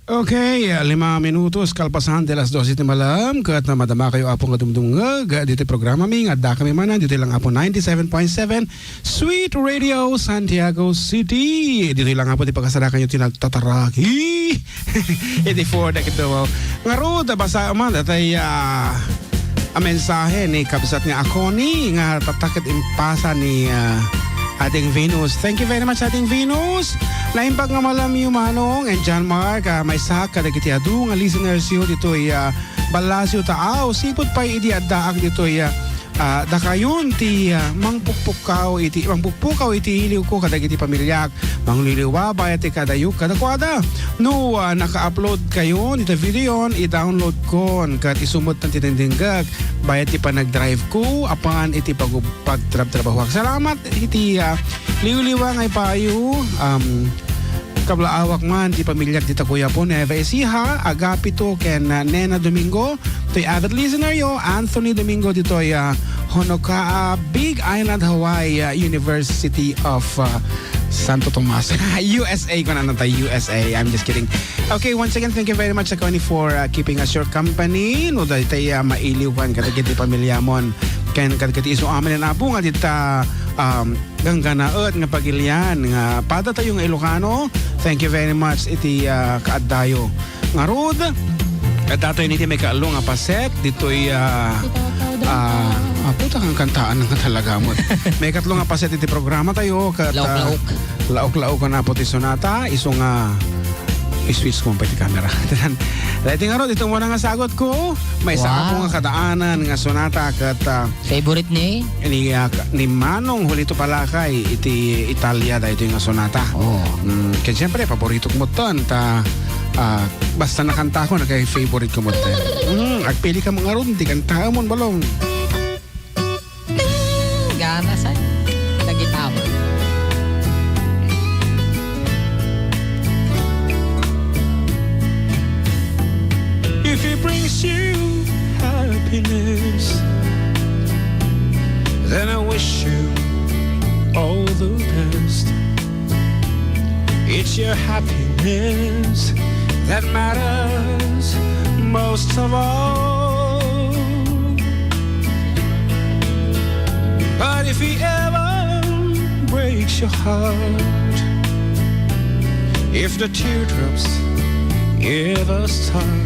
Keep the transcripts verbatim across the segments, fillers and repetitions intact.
Okay, ah, lima minutos kalpasan de las doce ti malam, ket madamakayo, Apo, nga dumdumngeg ditoy programami nga addakami manen ditoy lang, Apo, ninety-seven point seven Sweet Radio Santiago City. Ditoy lang, Apo, ti pakasarakannyo ti nagtataraki iti four dagiti dumaw. Ngarud, basaem man daytoy, ah, a mensahe ni kabsat nga Akoni nga tatta ket impasa ni, ah, Ading Venus. Thank you very much, Ading Venus. Naimbag nga malamyo, Manong and John Mark, ah, maisaak kadagiti adu nga listeners yo ditoy, ah, Balasio, Taao. Sipud pay idi addaak ditoy, ah, ah, dakayon ti, ah, mangpukpukkaw iti, mangpukpukaw iti iliwko kadagiti pamiliak. Mangliliwa bayat ti kaadayok kadakuada. No, ah, naka-upload kayon iti videoyon, i-download kon ket isu met ti dingdinggek bayat ti panagdrive ko apan iti pag-, pagtrabtrabahoak. Salamat iti, ah, liwliwa nga ipayo, um, kablaawak man ti pamiliak dita Quiapo, Nueva Ecija, Agapito ken, ah, Nena Domingo. Toy avid listener yo, Anthony Domingo ditoy, ah, Honokaa, Big Island, Hawaii, ah, University of, ah, Santo Tomas. U S A ko na, natay U S A. I'm just kidding. Okay, once again, thank you very much, Akoni, for, ah, keeping us your company. No, daytay, ah, mailiwan kadagiti pamilyamon. Ken kadagiti isu amin, Apo, nga dita, um, gangganaet nga pagilian nga padatayo nga Ilocano. Thank you very much iti, ah, kaaddayo. Ngarud, ket datoy ni ti maikaallo nga paset ditoy, ah, ah, apo, ta kankantaan nga talaga mo. Maikatlo nga paset iti programatayo, ket, ah, Laok-laok. Laok-laok nga napo ti sonata, isu nga i-switch ko pay ti camera. Daytoy ngarud, iti umuna nga sagot ko, maysa Wow. ako nga kadaanan nga sonata, ket, ah, Favorite ni? Ni, ah, ka-, ni Manong Julito Palakay iti Italia daytoy nga sonata. Oh. Mm, ken siyempre, paboritok metten ta, ah, basta nakantakon, kay favorite ko metten. Mm, agpili ka ngarud ti kantaemon, Balong. Gana sa nagitama. If it brings you happiness, then I wish you all the best. It's your happiness that matters most of all. But if he ever breaks your heart, if the teardrops ever start,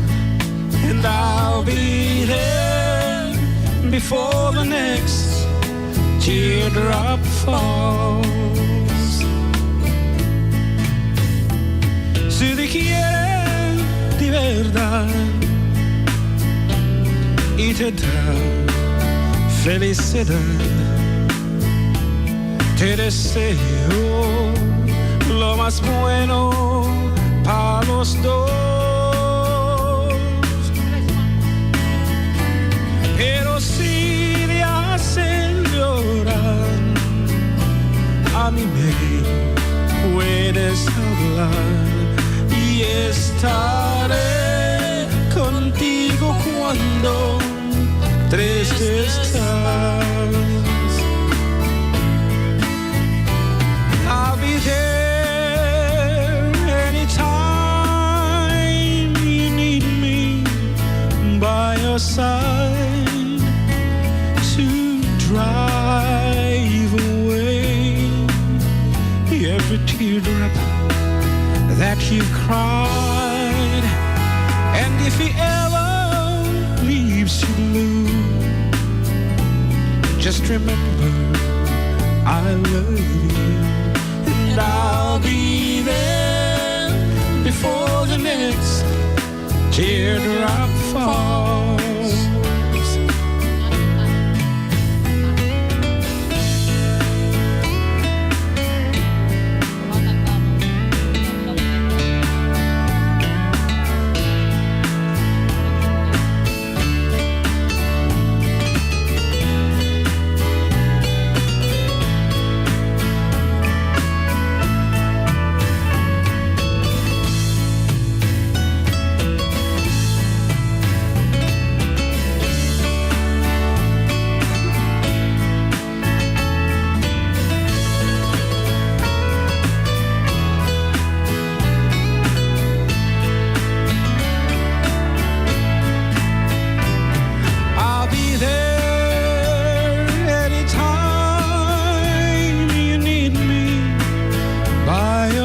and I'll be there before the next teardrop falls. Si Dios quiere de verdad y te da felicidad, te deseo lo más bueno para los dos. Pero si te hacen llorar, a mí me puedes hablar y estaré contigo cuando triste estás. I'll be there anytime you need me by your side to drive away every teardrop that you've cried. And if he ever leaves you blue, just remember I love you, and I'll be there before the next teardrop falls.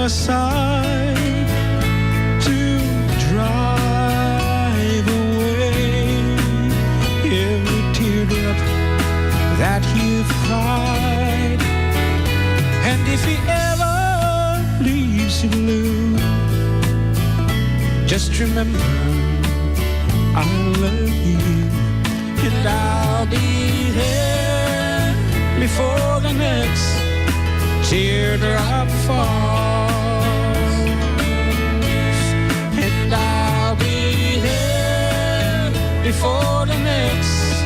aside to drive away every teardrop that you've cried. And if he ever leaves you blue, just remember I love you. And I'll be there before the next teardrop falls. And I'll be there before the next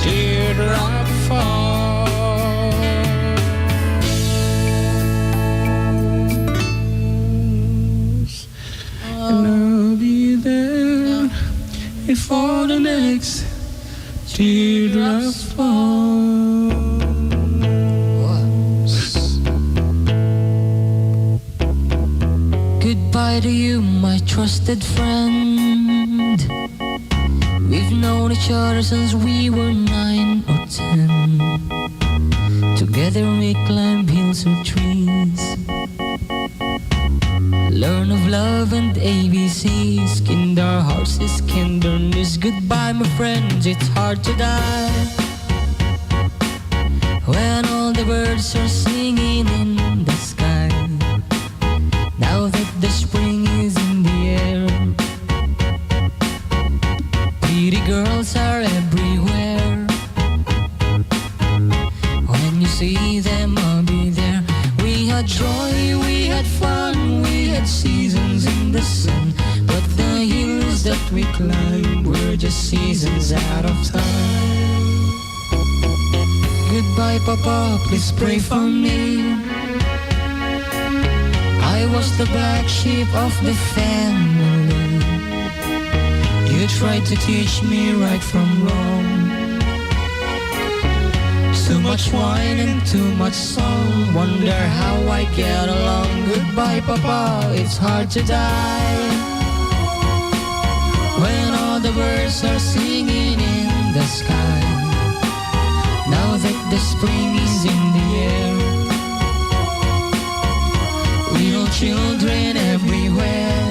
teardrop falls. And I'll be there before the next teardrop falls. Goodbye to you, my trusted friend. We've known each other since we were nine or ten. Together we climb hills or trees. Learn of love and A B Cs. Kinda hearts is kinda news. Goodbye, my friends, it's hard to die. When all the birds are singing in the sky, now that the spring is in the air, pretty girls are everywhere. When you see them, I'll be there. We had joy, we had fun, we had seasons in the sun. But the hills that we climbed were just seasons out of time. Goodbye, Papa, please pray for me. I was the black sheep of the family. You tried to teach me right from wrong. Too much wine and too much song. Wonder how I get along. Goodbye, Papa, it's hard to die. When all the birds are singing in the sky, now that the spring is in the air, little children everywhere.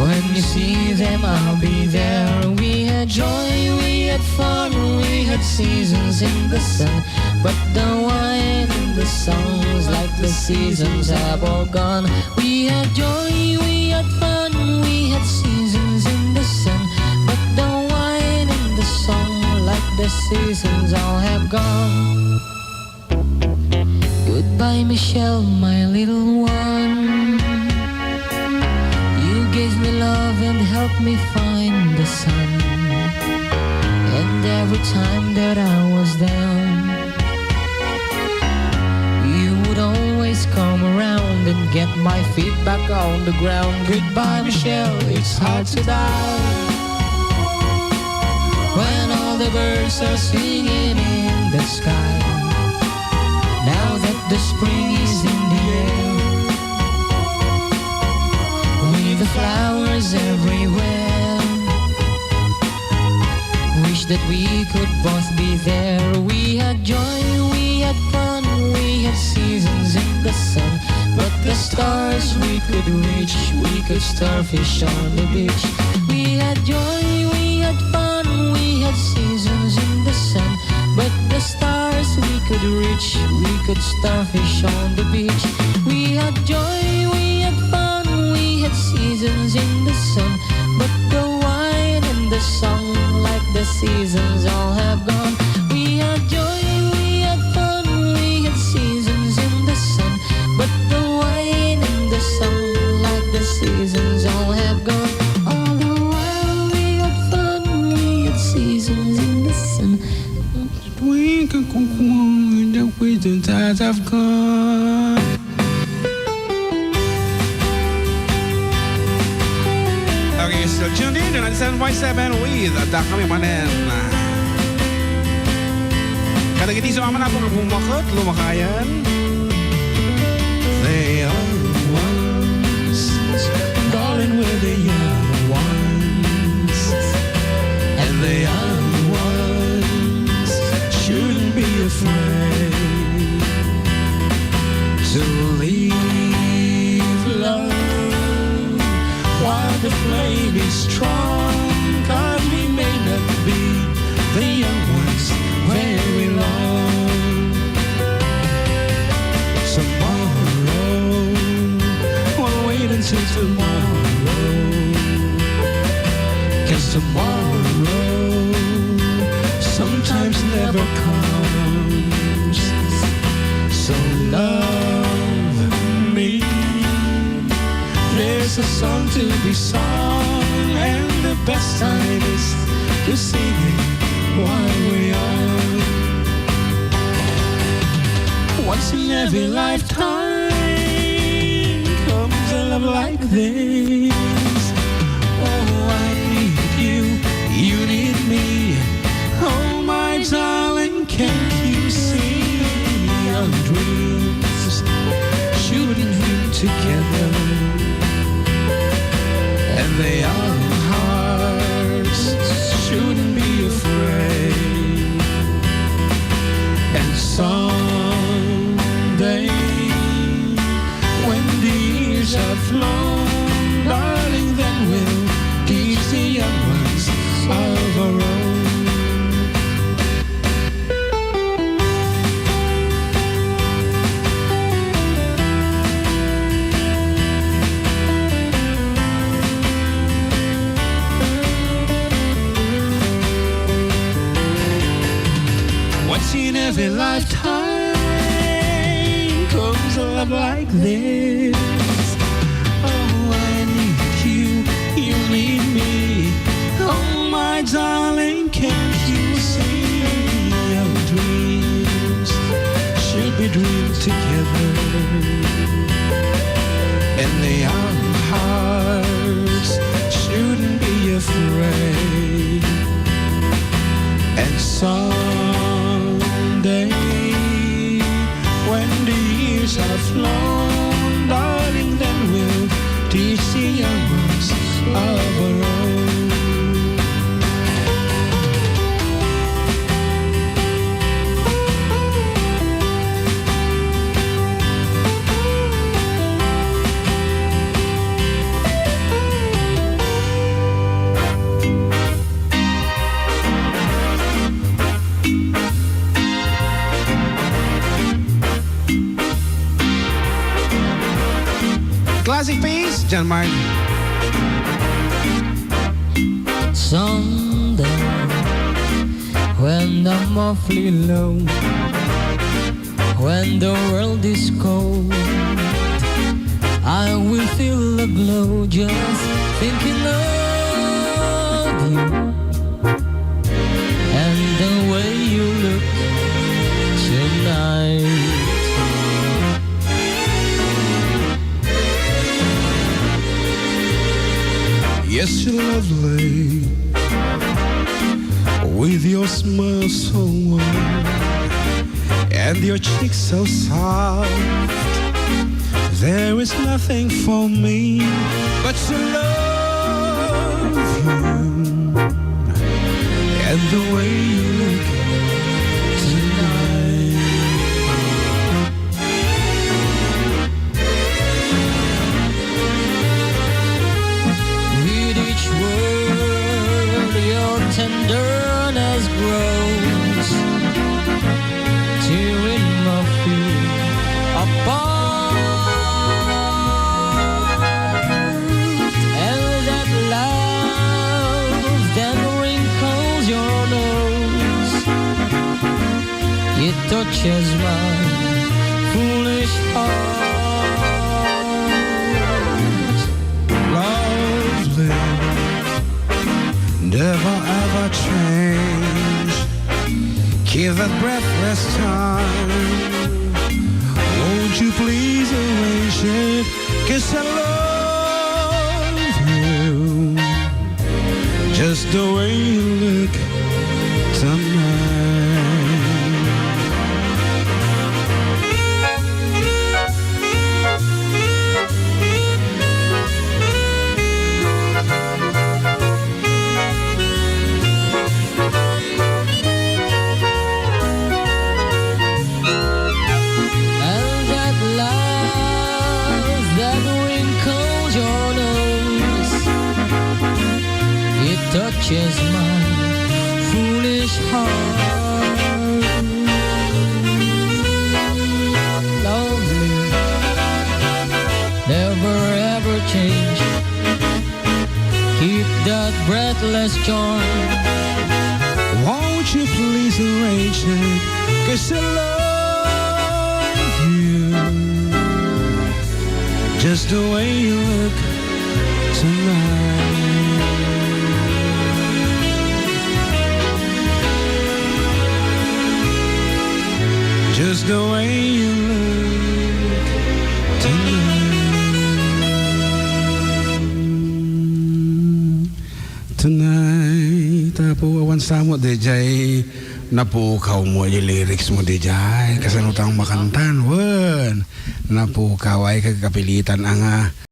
When you see them, I'll be there. We had joy, we had fun, we had seasons in the sun. But the wine and the songs, like the seasons, have all gone. We had joy, we had fun, we had seasons in the sun. But the wine and the song, like the seasons, all have gone. Goodbye, Michelle, my little one. You gave me love and helped me find the sun. And every time that I was down, you would always come around and get my feet back on the ground. Goodbye, Michelle, it's hard to die. When all the birds are singing in the sky, now that the spring is in the air, with the flowers everywhere, wish that we could both be there. We had joy, we had fun, we had seasons in the sun. But the stars we could reach, we could starfish on the beach. We had joy, we had fun, we had seasons in the sun. But the stars we could reach, we could starfish on the beach. We had joy, we had fun, we had seasons in the sun. But the wine and the song, like the seasons, all have gone. We had joy, we had fun, we had seasons in the sun. But the wine and the song, like the seasons, all have gone. All the while we had fun, we had seasons in the sun. Wink and cocoon, the reasons that have gone. Okay, still tuned in to ninety-seven point seven with Adda Kami Manen. Kadagiti sumamana, pagbumaket, lumakayan. They are the ones, darling, we're the young ones. And the young ones shouldn't be afraid to The flame is strong, 'cause we may not be the young ones very long. Tomorrow, we'll wait until tomorrow. 'Cause tomorrow sometimes never comes. So love me. There's a song to be sung, and the best time is to sing it while we're young. Once in every lifetime comes a love like this. Oh, I need you, you need me. Oh, my darling, can't you see our dreams shouldn't be together? And the young hearts shouldn't be afraid. And someday, when the years have flown, darling, then we'll teach the young ones of our own. Once in every lifetime comes a love like this. Oh, I need you, you need me. Oh, my darling, can't you see our dreams should be dreamed together? And the young hearts shouldn't be afraid. And someday, when the years have flown, darling, then we'll teach the young ones of our own. Classic piece, John Mark. Someday, when I'm awfully low, when the world is cold, I will feel a glow just thinking of you and the way you look tonight. Yes, you're lovely, with your smile so warm and your cheeks so soft. There is nothing for me but to love you and the way you look tonight. With each word, your tenderness grows, tearing my feet apart. And that love that wrinkles your nose, it touches my foolish heart. Lovely, never ever change. Give that breathless time. Won't you please arrange it? 'Cause I love you just the way you look tonight. And that love that wrinkles your nose, Just my foolish heart. Lovely, never ever change. Keep that breathless charm. Won't you please arrange it? 'Cause I love you. Just the way you look tonight. Just the way you look tonight. Tonight, Apo, awan sa met daydiay napukawmo, daydiay lyrics mo daydiay. Kasano tang makantan? Wen, napukaw ay kagkapilitan nga